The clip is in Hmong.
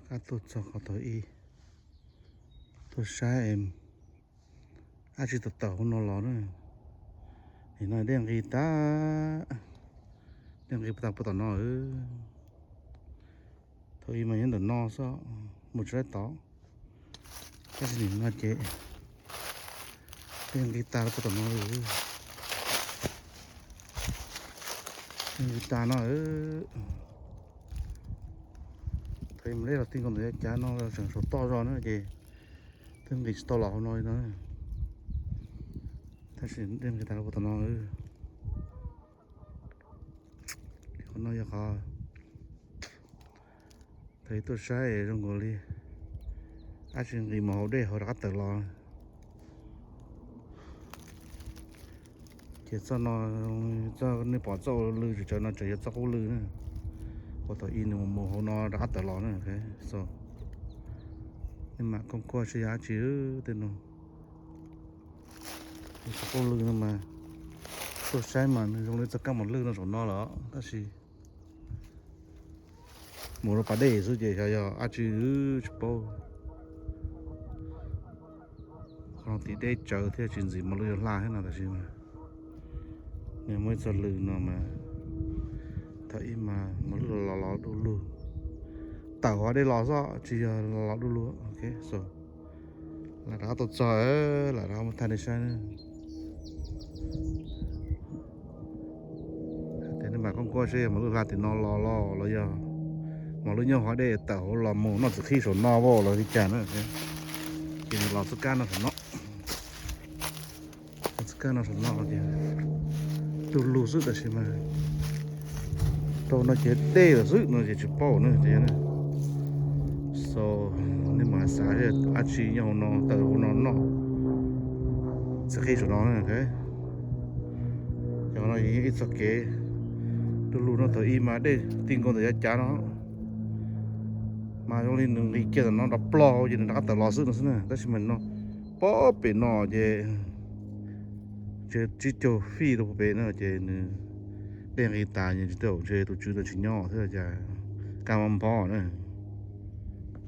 Kab tuaj txog qhov thaum ub, tuaj saib es dab tsi tawm tawm hauv no los na. Nim no dej nqis tas, dej nqis tas puag tom no. Thaum ub mas nyob ntawm no xwb, mus tsis tau tod. Tab sis nim no ces dej nqis tas puag tom no. Dej nqis tas no. Thaum ub mus dej los ti nkaus ntawm yav cav no tseem saum toj zog na ces twb nqis tsis tau los hauv no li no. Tab sis dej nqis tas puag tom no. Qhov no yog qhov thaum ub tuaj saib zoo nkaus li dab tsi nqis mus hauv dej hauv rov qab tawm los. Ces txoj no, txoj nej pom txoj lw tsav tsav no tseem yog txoj qub lw na, uas thaum ub nws mus mus hauv no rov qab tawm los na. Nej mam koom kuaj saib yog dab tsi tej no. Txoj qub lw no mas tuaj saib mas nws zoo li txoj kab mos lwj no saum no lawm tab sis mus rau pas dej xwb ces xyov yog dab tsi tsis paub. Qhov no tim deb tsawv thiab tsis ntxim mos lwj yuav hla thiab no tab sis mas nws muaj ib txoj lw no mas thaum ub mas mos lwj los los du lug, tawm hauv dej los xwb tsis yog los los du lug. Lam rov qab tuaj txog, lam rov qab mus thaij nej saib. Ces nej mam koom kuaj seb yog mos lwj hla tim no los los los yog mos lwj nyob hauv dej tawm hauv los mus noj txiv qhib saum no los li cas na. Ces nws los txoj kab no saum no, los txoj kab no saum no ces du lug xwb tab sis mas rau no ces dej lawm xwb no ces tsis paub na. So nej mam xav seb dab tsi nyob hauv no tawm hauv no noj txiv qhib saum no na. Ces no yog ib txoj kev du lug no thaum ub mas dej ti nkaus ntawm yav cav no mas zoo li nws nqis kiag ntawm no nrov plog ces nws rov qab tawm los xwb no xwb na. Tab sis mas no pog pem no ces ntshe tsib caug fij rau pem no ces nws dej nqis tas ces tsis tau, ntshe tus tswv tsis nyob thiab cas kaj mob nphob na.